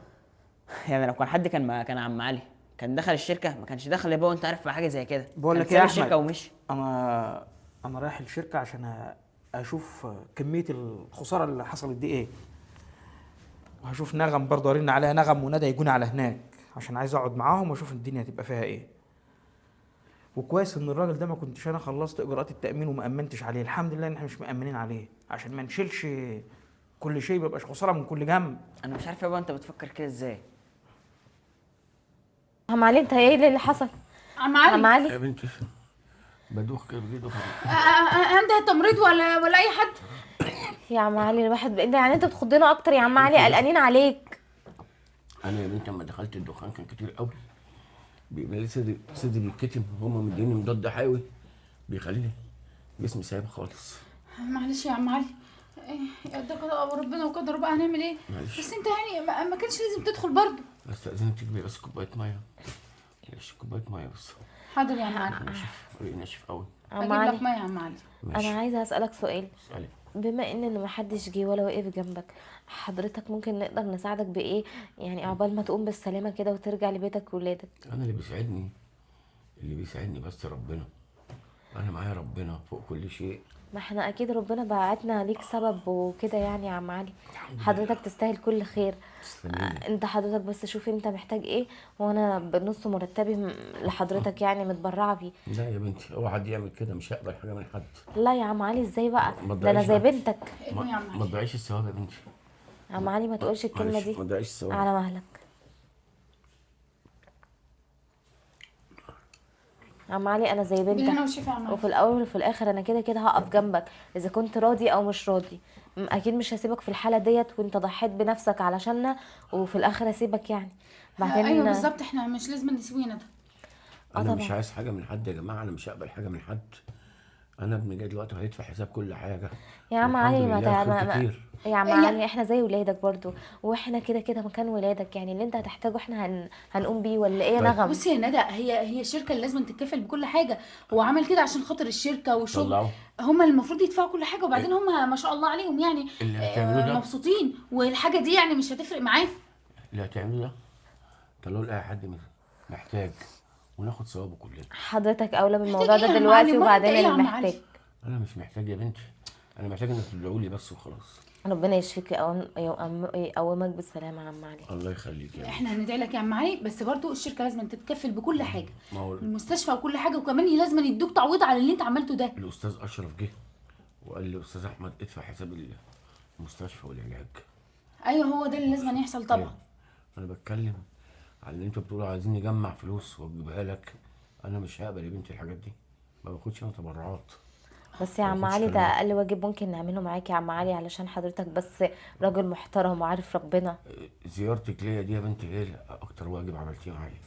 يعني لو كان حد كان عم علي كان دخل الشركة، ما كانش دخل يا بابا. انت عارف حاجة زي كده. بقول لك ايه يا احمد، الشركة ومشي. انا رايح الشركة عشان اشوف كمية الخسارة اللي حصلت دي ايه، وهشوف نغم برضه، ارن عليها نغم وندى يجون على هناك عشان عايز اقعد معاهم واشوف الدنيا هتبقى فيها ايه. وكويس ان الراجل ده ما كنتش انا خلصت اجراءات التامين وما امنتش عليه، الحمد لله ان احنا مش مامنين عليه عشان ما نشيلش كل شيء، ما يبقاش خسارة من كل جنب. انا مش عارف يا بابا انت بتفكر كده ازاي. عم علي انت ايه اللي حصل؟ عم علي، عم علي يا بنتي بدوخ كده بجد. عندها تمريض ولا اي حد؟ يا عم علي الواحد يعني انت بتخضنا اكتر يا عم علي، قلقانين عليك. انا يا بنتي لما دخلت الدخان كان كتير قوي، بيبقى لي صدري بيتكتم، هما مديني مضاد حيوي بيخليني جسمي سايب خالص. معلش يا عم علي، إيه ده قضاء ربنا وقدر بقى، هنعمل ايه؟ معلش. بس انت يعني ما كانش لازم تدخل برضه. استاذنك تجيبي بس كوباية مية. معلش كوباية مية بس. حاضر يا عم علي. ناشف، ريقي ناشف قوي. عم اجيب علي لك مية يا عم علي. انا عايزه اسالك سؤال. اسالي. بما ان محدش جه ولا وقف جنبك، حضرتك ممكن نقدر نساعدك بايه يعني عقبال ما تقوم بالسلامة كده وترجع لبيتك وولادك؟ انا اللي بيساعدني بس ربنا. انا معايا ربنا فوق كل شيء. ما احنا اكيد ربنا بعتنا ليك سبب وكده يعني يا عم علي. حضرتك تستاهل كل خير. انت حضرتك بس شوف انت محتاج ايه، وانا بنص مرتبي لحضرتك يعني متبرعه بيه. لا يا بنتي اوعى حد يعمل كده، مش هقبل حاجة من حد. لا يا عم علي ازاي بقى؟ ده انا زي بنتك. ما تضيعيش الثواب يا بنتي. عم علي ما تقولش الكلمة دي، ما تضيعيش الثواب. على مهلك عم علي، انا زي بنتك، وفي الاول وفي الاخر انا كده كده هقف جنبك اذا كنت راضي او مش راضي. اكيد مش هسيبك في الحالة ديت وانت ضحيت بنفسك علشاننا وفي الاخر اسيبك يعني بعدين. ايوه بالظبط، احنا مش لازم نسيبه ندى. انا مش عايز حاجة من حد يا جماعة، انا مش هقبل حاجة من حد. انا ابني جاي دلوقتي وهيدفع حساب كل حاجة يا عم علي. ما يا عم علي احنا زي ولادك برضو، واحنا كده كده مكان ولادك يعني، اللي انت هتحتاجه احنا هنقوم بيه ولا ايه يا نغم؟ بصي يا ندى، هي الشركة اللي لازم تتكفل بكل حاجة. هو عمل كده عشان خاطر الشركة والشغل، هم المفروض يدفعوا كل حاجة. وبعدين هم ما شاء الله عليهم يعني اللي هتعملوه ده مبسوطين، والحاجة دي يعني مش هتفرق معاه. اللي هتعملوه ده طلعوا لاي حد محتاج وناخد ثوابه كلنا. حضرتك اولى بالموضوع ده دلوقتي، وبعدين اللي محتاج. انا مش محتاج يا بنتي، انا محتاج انك تدعوا لي بس وخلاص. ربنا يشفيك ويقومك بالسلامة يا عم علي. الله يخليك يا احنا هندعي لك يا عم علي، بس برضو الشركة لازم تتكفل بكل حاجة، المستشفى وكل حاجة، وكمان لازم يدوك تعويض على اللي انت عملته ده. الاستاذ اشرف جه وقال لي استاذ احمد ادفع حساب المستشفى والعلاج. ايوه هو ده اللي لازم يحصل طبعا. أيوة. انا بتكلم على اللي انتوا بتقولوا عايزين نجمع فلوس واجيبها لك، انا مش هقبل يا بنتي الحاجات دي، ما باخدش انا تبرعات. بس يا عم علي ده اقل واجب ممكن نعمله معاك يا عم علي، علشان حضرتك بس راجل محترم وعارف ربنا. زيارتك ليا دي يا بنتي هي اكتر واجب عملتيه معايا.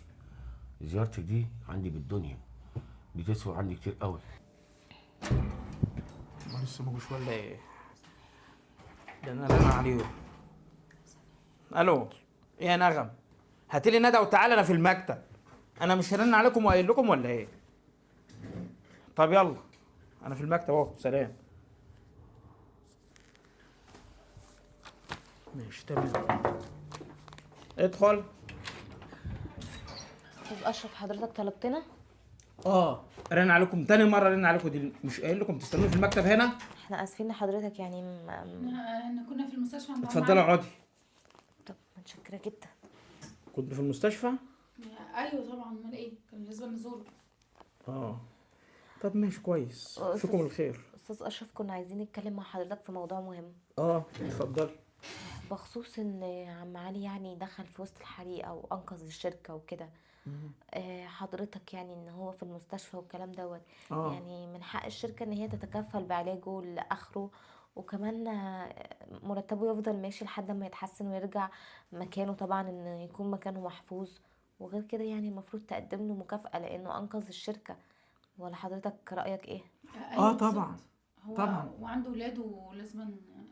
زيارتك دي عندي بالدنيا، بتسوى عندي كتير قوي. ما لسه ما جوش ولا ايه؟ ده انا رن عليهم. الو ايه يا نغم؟ هاتلي ندى وتعالى انا في المكتب. انا مش هرن عليكم وقايل لكم ولا ايه؟ طب يلا انا في المكتب اهو، سلام. ماشي تمام. ادخل. استاذ اشرف حضرتك طلبتنا؟ رن عليكم تاني مرة، رن عليكم دي مش قايل لكم تستنوني في المكتب هنا؟ احنا اسفين لحضرتك يعني. احنا كنا في المستشفى عند عم اتفضلي علي. اقعدي. طب متشكره جدا. كنت في المستشفى؟ ايوه طبعا، امال ايه، كان لازم نزوره. طب ماشي كويس، فيكم الخير. استاذ اشرف كنا عايزين نتكلم مع حضرتك في موضوع مهم. اتفضلي. بخصوص ان عم علي يعني دخل في وسط الحريقه وانقذ الشركة وكده. حضرتك يعني ان هو في المستشفى والكلام دوت. يعني من حق الشركة ان هي تتكفل بعلاجه لاخره، وكمان مرتبه يفضل ماشي لحد ما يتحسن ويرجع مكانه، طبعا ان يكون مكانه محفوظ. وغير كده يعني المفروض تقدم له مكافأة لانه انقذ الشركة. ولا حضرتك رأيك ايه؟ أيوة طبعا هو طبعا. وعنده ولاده ولازم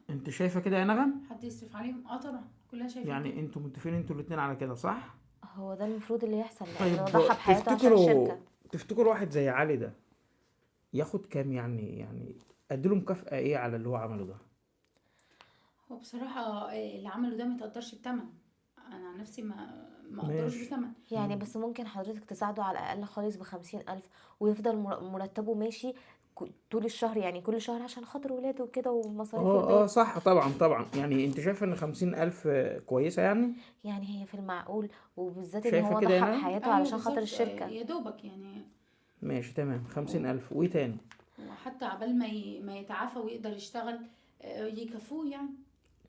انت شايفه كده يا نغم؟ حد يصرف عليهم. طبعا كلها شايفه يعني انتوا متفقين انتوا الاثنين على كده صح؟ هو ده المفروض اللي يحصل، لانه طيب ضحى بحياته عشان الشركة. تفتكروا واحد زي علي ده ياخد كام يعني اديله مكافأة ايه على اللي هو عمله ده؟ هو بصراحة اللي عمله ده ما تقدرش بثمن. انا عن نفسي ما اقدرش بثمن يعني. بس ممكن حضرتك تساعده على الاقل خالص ب50,000 ويفضل مرتبه ماشي طول الشهر، يعني كل شهر عشان خاطر ولاده وكده ومصاريف البيت. صح طبعا طبعا. يعني انت شايفه ان 50,000 كويسة يعني؟ يعني هي في المعقول، وبالذات ان هو كده ضحى يعني؟ بحياته أيوة علشان خاطر الشركة. يا دوبك يعني. ماشي تمام، 50,000. وايه تاني؟ وحتى عبال ما يتعافى ويقدر يشتغل يكفوه يعني.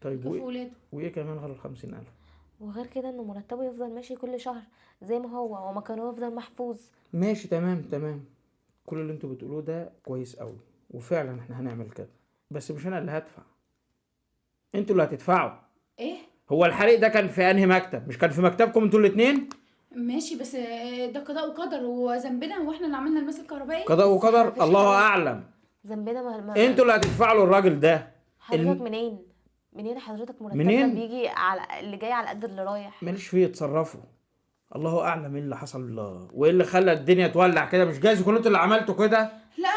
طيب يكفوه ولاده. وايه كمان غير 50,000؟ وغير كده انه مرتبه يفضل ماشي كل شهر زي ما هو، ومكانه يفضل محفوظ. ماشي تمام تمام، كل اللي انتوا بتقولوه ده كويس قوي، وفعلا احنا هنعمل كده، بس مش انا اللي هدفع، انتوا اللي هتدفعوا. ايه هو الحريق ده كان في انهي مكتب؟ مش كان في مكتبكم انتوا الاثنين؟ ماشي، بس ده قضاء وقدر وذنبنا، واحنا اللي عملنا الماس الكهربائي. قضاء وقدر الله اعلم. ذنبنا ما انتوا اللي هتدفعوا له الراجل ده. حضرتك منين حضرتك مرتبنا منين؟ بيجي على اللي جاي على قد اللي رايح. ماليش فيه، اتصرفوا. الله اعلم ايه اللي حصل وايه اللي خلى الدنيا تولع كده. مش جايز يكون انتوا اللي عملتوا كده. لا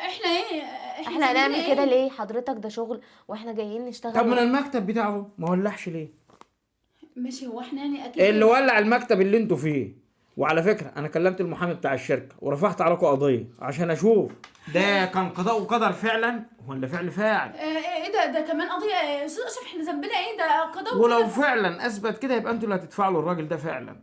احنا ايه، احنا هنعمل كده ليه حضرتك؟ ده شغل واحنا جايين نشتغل. طب من المكتب بتاعه ما ولعش ليه؟ ماشي، هو احنا يعني اكيد اللي ولع المكتب اللي انتوا فيه. وعلى فكرة انا كلمت المحامي بتاع الشركة ورفعت عليكم قضية عشان اشوف ده كان قضاء وقدر فعلا ولا فعل فاعل. ايه ده كمان قضية؟ استاذ اشرف احنا ذنبنا ايه؟ ده قضاء ولو وقدر. فعلا اثبت كده يبقى انتوا اللي هتدفعوا للراجل ده فعلا.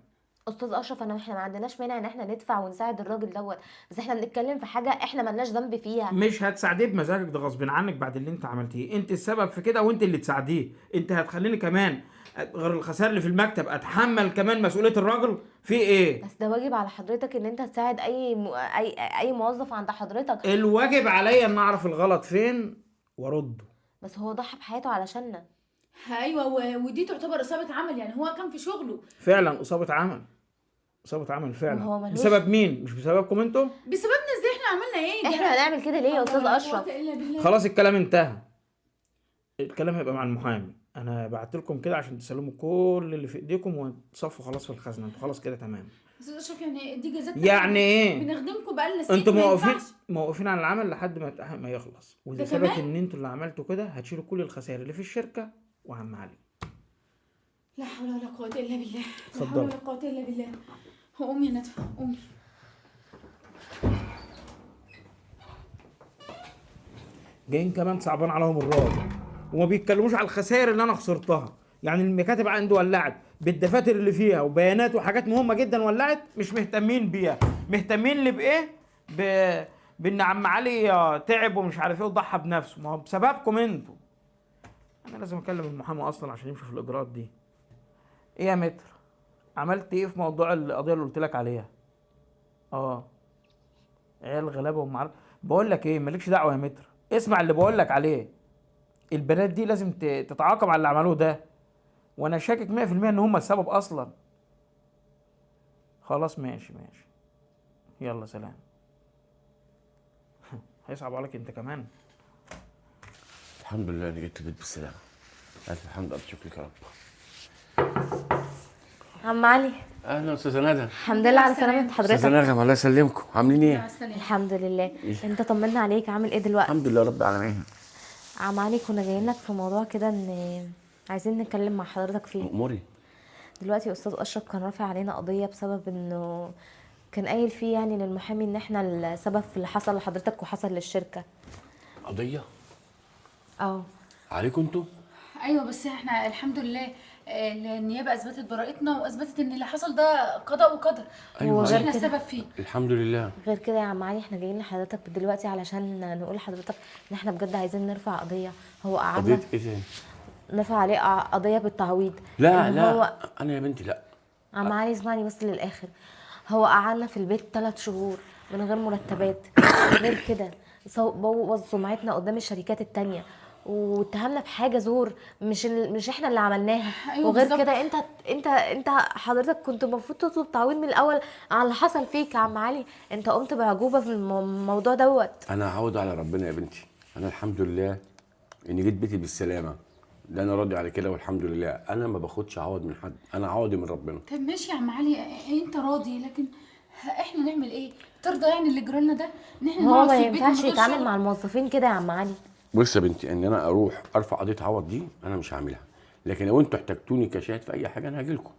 استاذ اشرف احنا ما عندناش مانع ان احنا ندفع ونساعد الراجل دوت، بس احنا بنتكلم في حاجة احنا مالناش ذنب فيها. مش هتساعديه بمزاجك، ده غصب عنك بعد اللي انت عملتيه. انت السبب في كده وانت اللي تساعديه. انت هتخليني كمان غير الخسائر اللي في المكتب اتحمل كمان مسؤولية الراجل في ايه؟ بس ده واجب على حضرتك ان انت تساعد اي موظف عند حضرتك. الواجب عليا ان اعرف الغلط فين وارده. بس هو ضحى بحياته علشاننا. ايوه، ودي تعتبر اصابه عمل، يعني هو كان في شغله. فعلا اصابه عمل، اصابه عمل فعلا. بسبب مين؟ مش بسببكم انتوا؟ بسببنا ازاي؟ احنا عملنا ايه؟ احنا هنعمل كده ليه يا استاذ اشرف؟ خلاص الكلام انتهى، الكلام هيبقى مع المحامي. انا بعت لكم كده عشان تسلموا كل اللي في ايديكم وتصفوا خلاص في الخزنة. انتوا خلاص كده تمام. استاذ اشرف يعني دي جزاتنا يعني ايه؟ بنخدمكم بقالنا سنين. انتوا موقفين على العمل لحد ما يخلص. واذا ثبت ان انتوا اللي عملتوا كده هتشيلوا كل الخسائر اللي في الشركة وعم علي. لا حول ولا قوة الا بالله. لا حول ولا قوة الا بالله. قومي يا ندى قومي. جايين كمان صعبان عليهم الراجل وما بيتكلموش على الخسائر اللي انا خسرتها. يعني المكاتب عنده ولعت بالدفاتر اللي فيها وبيانات وحاجات مهمة جدا ولعت، مش مهتمين بيها. مهتمين لي بايه؟ بان عم علي تعب ومش عارف ايه وضحى بنفسه. ما هو بسببكم انتوا. انا لازم اكلم المحامي اصلا عشان يمشي في الاجراءات دي. ايه يا متر؟ عملت ايه في موضوع القضية اللي قلت لك عليها؟ عيال غلابة وما عارف. بقول لك ايه، مالكش دعوه يا متر، اسمع اللي بقول لك عليه. البنات دي لازم تتعاقب على اللي عملوه ده، وانا شاكك 100% ان هم السبب اصلا. خلاص ماشي ماشي، يلا سلام. هيصعب عليك انت كمان. الحمد لله اني جيت البيت بالسلامة. الف الحمد لله، شكرك يا رب. عم علي. اهلا استاذه ندى. الحمد لله على سلامة حضرتك. استاذه نغم الله يسلمكم، عاملين ايه؟ الحمد لله. انت طمنا عليك، عامل ايه دلوقتي؟ الحمد لله رب العالمين. عم علي كنا جايين لك في موضوع كده ان عايزين نتكلم مع حضرتك فيه. اموري. دلوقتي استاذ اشرف كان رافع علينا قضية بسبب انه كان قايل فيه يعني للمحامي ان احنا السبب في اللي حصل لحضرتك وحصل للشركة. قضية؟ اه. عليكم انتوا؟ ايوه بس احنا الحمد لله النيابة اثبتت براءتنا واثبتت ان اللي حصل ده قضاء وقدر. أيوة، مش أيوة. احنا السبب فيه. الحمد لله. غير كده يا عم علي احنا جايين لحضرتك دلوقتي علشان نقول لحضرتك ان احنا بجد عايزين نرفع قضية. هو قعدنا قضية ايه تاني؟ نرفع عليه قضية بالتعويض. لا لا هو انا يا بنتي لا. عم علي اسمعني بس للاخر. هو قعدنا في البيت 3 شهور من غير مرتبات، غير كده بوظ سمعتنا قدام الشركات التانية واتهمنا بحاجة زور مش احنا اللي عملناها. أيوة وغير بالظبط. كده انت حضرتك كنت المفروض تطلب تعويض من الاول على اللي حصل فيك يا عم علي. انت قمت بعجوبه في الموضوع دوت. انا هعوض على ربنا يا بنتي. انا الحمد لله اني جيت بيتي بالسلامة، ده انا راضي على كده والحمد لله. انا ما باخدش عوض من حد، انا عوضي من ربنا. طب ماشي يا عم علي انت راضي، لكن احنا نعمل ايه؟ ترضى يعني اللي جرالنا ده ان احنا هو نقعد ما في البيت من ينفعش غير يتعامل شغل؟ مع الموظفين كده يا عم علي. بص يا بنتي، ان انا اروح ارفع قضية عوض دي انا مش هعملها، لكن لو انتوا احتجتوني كشاهد في اي حاجة انا هاجي لكم،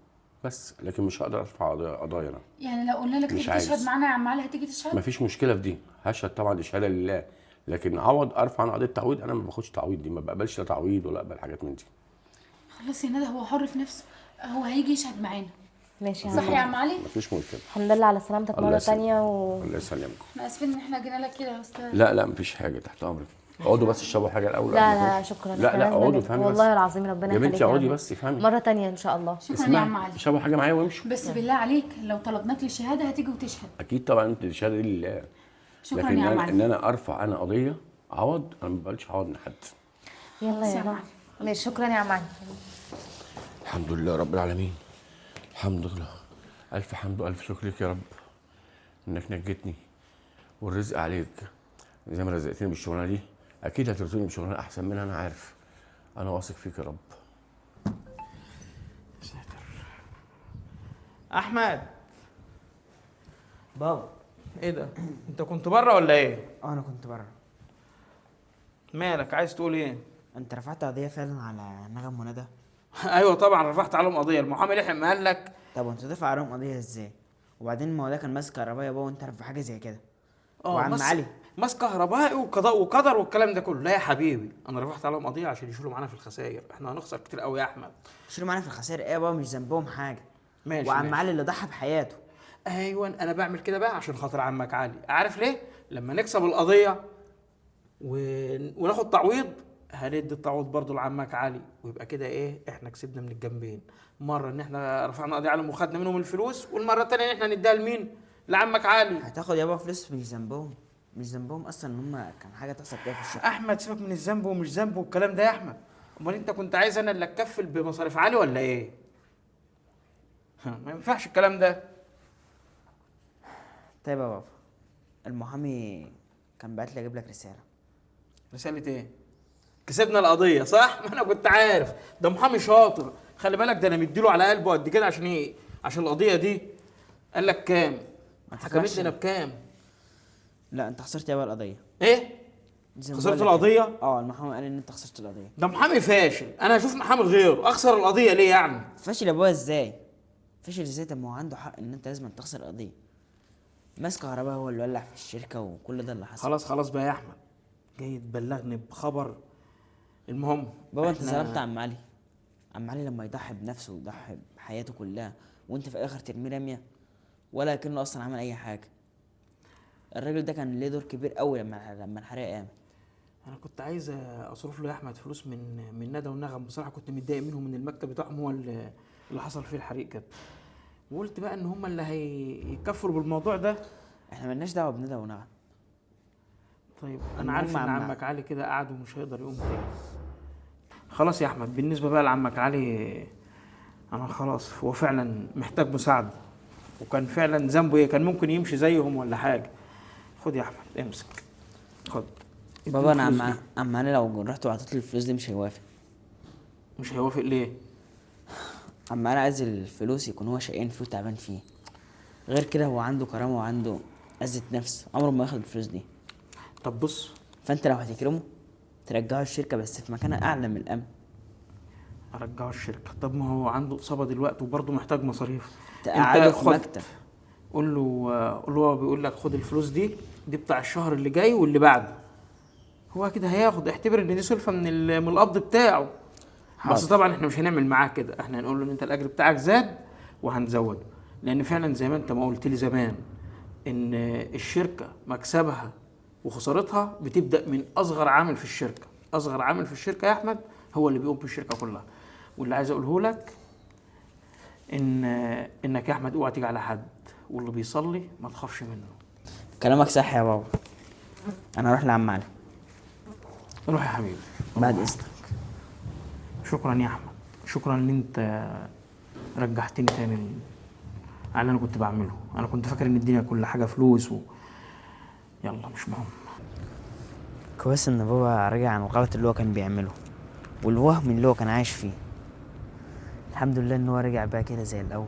بس لكن مش هقدر ارفع قضايا انا. يعني لو قلنا لك مش تيجي عايز. تشهد معانا يا عم علي هتيجي تشهد؟ مفيش مشكلة في دي، هشهد طبعا، دي شهادة لله، لكن عوض ارفع انا قضية تعويض انا ما باخدش تعويض دي، ما بقبلش لا تعويض ولا اقبل حاجات من دي. خلاص يا ندى هو حر في نفسه، هو هيجي يشهد معانا. ماشي يا صح عم يا عم علي؟ مفيش مشكلة. الحمد لله على سلامتك الله مرة يسلمك. ثانية الله يسلمكم. احنا اسفين ان احنا جينا لك كده يا استاذ. لا لا مفيش حاجة، تحت امرك. اقعدوا بس اشربوا حاجة الاول. لا قبل ما لا تخشوا. شكرا. لا إحنا لا لازم اقعدوا افهمي بس. والله العظيم ربنا يا بنتي يخليك يا اقعدي عم. بس افهمي. مرة ثانية ان شاء الله. شكرا يا عم علي. اشربوا حاجة معايا وامشوا. بس بالله عليك لو طلبناك للشهادة هتيجي وتشهد. اكيد طبعا، انت الشهادة دي لله. شكرا لكن يا عم ان علي. انا ارفع انا قضية عوض، انا ما بقبلش عوض من حد. يلا يا يا عم رب. ماشي شكرا يا عم علي. الحمد لله رب العالمين، الحمد لله، الف حمد والف شكر لك يا رب انك نجيتني والرزق عليك. زي ما رزقتني بالشغلانه دي اكيد هترزقني بشغلانه احسن منها، انا عارف، انا واثق فيك يا رب. ساتر. احمد. بابا. ايه ده؟ انت كنت بره ولا ايه؟ انا كنت بره. مالك عايز تقول ايه؟ انت رفعت قضية فعلا على نغم وندى؟ ايوه طبعا رفعت عليهم قضية، المحامي لحق ما قال لك. طب وانت ترفع عليهم قضية ازاي؟ وبعدين ما هو ده كان ماسك كهربائي يا بابا وانت عارف حاجة زي كده. وعم علي ماس كهربائي وقضاء وقدر والكلام ده كله. لا يا حبيبي انا رفعت عليهم قضية عشان يشيلوا معانا في الخسائر، احنا هنخسر كتير قوي يا احمد. شيلوا معانا في الخسائر ايه يا بابا؟ مش ذنبهم حاجة. ماشي وعم ماشي. علي اللي ضحى بحياته. ايوه انا بعمل كده بقى عشان خاطر عمك علي، عارف ليه؟ لما نكسب القضية وناخد تعويض هندي التعويض برضه لعمك علي، ويبقى كده ايه؟ احنا كسبنا من الجنبين، مرة ان احنا رفعنا قضية عليهم وخدنا منهم الفلوس، والمرة الثانية ان احنا نديها لمين؟ لعمك علي. هتاخد يابا فلوس مش ذنبهم، مش ذنبهم اصلا ان هم كان حاجة تحصل كده في الشقة. احمد سيبك من الذنب ومش ذنب والكلام ده يا احمد، امال انت كنت عايز انا اللي اتكفل بمصاريف علي ولا ايه؟ ما ينفعش الكلام ده. طيب يا بابا، المحامي كان بعت لي اجيب لك رسالة. رسالة ايه؟ كسبنا القضية صح؟ ما انا كنت عارف، ده محامي شاطر، خلي بالك ده انا مديله على قلبه قد كده عشان ايه؟ عشان القضية دي. قال لك كام؟ ما حكمت تفرحش. لنا بكام؟ لا انت خسرت يابا القضية. ايه؟ زي ما خسرت بقول لك القضية؟ كده. المحامي قال ان انت خسرت القضية. ده محامي فاشل، انا هشوف محامي غيره، اخسر القضية ليه يعني؟ فاشل يا بابا ازاي؟ فاشل ازاي؟ طب ما هو عنده حق ان انت لازم تخسر القضية. ماس كهرباء هو اللي ولع في الشركة وكل ده اللي حصل. خلاص خلاص بقى يا احمد، جاي تبلغني بخبر. المهم بابا انت ظلمت عم علي. عم علي لما يضحي بنفسه ويضحي بحياته كلها وانت في الاخر ترميه رمية ولا كأنه اصلا عمل اي حاجة. الراجل ده كان ليه دور كبير قوي لما الحريقه قامت. انا كنت عايز اصرف له يا احمد فلوس من ندى والنغم، بصراحة كنت متضايق منهم، من المكتب بتاعهم هو اللي حصل فيه الحريق كده، وقلت بقى ان هم اللي هيتكفلوا بالموضوع ده. احنا مالناش دعوه بندى ونغم. طيب انا عارف ان عمك علي كده قعد ومش هيقدر يقوم تاني. خلاص يا احمد، بالنسبة بقى لعمك علي انا خلاص هو فعلا محتاج مساعدة، وكان فعلا ذنبه ايه؟ كان ممكن يمشي زيهم ولا حاجة. خد يا احمد امسك، خد بابا انا عم علي لو رحت وعطيت له الفلوس دي مش هيوافق. مش هيوافق ليه؟ عم علي عايز الفلوس يكون هو شقيان فيه وتعبان فيه، غير كده هو عنده كرامة وعنده عزه نفس، عمره ما ياخد الفلوس دي. طب بص، فانت لو هتكرمه ترجعه الشركة بس في مكانه اعلى من الامن. ارجعه الشركة؟ طب ما هو عنده اصابه دلوقتي وبرضه محتاج مصاريف. تقعده في مكتب. قول له، قول له هو بيقول لك خد الفلوس دي، دي بتاع الشهر اللي جاي واللي بعده. هو كده هياخد، اعتبر ان دي سلفه من القبض بتاعه. بس طبعا احنا مش هنعمل معاه كده، احنا هنقول له ان انت الاجر بتاعك زاد وهنزوده، لان فعلا زي ما انت ما قلت لي زمان ان الشركة مكسبها وخسارتها بتبدا من اصغر عامل في الشركة. اصغر عامل في الشركة يا احمد هو اللي بيقوم بالشركة كلها. واللي عايز اقوله لك انك يا احمد اوعى تيجي على حد، واللي بيصلي ما تخافش منه. كلامك صح يا بابا، انا اروح لعم علي. روح يا حبيبي بعد اذنك. شكرا يا احمد، شكرا ان انت رجعتني تاني على اللي انا كنت بعمله. انا كنت فاكر ان الدنيا كل حاجة فلوس يلا مش مهم. كويس ان بابا رجع عن الغلط اللي هو كان بيعمله والوهم اللي هو كان عايش فيه. الحمد لله ان هو رجع بقى كده زي الاول.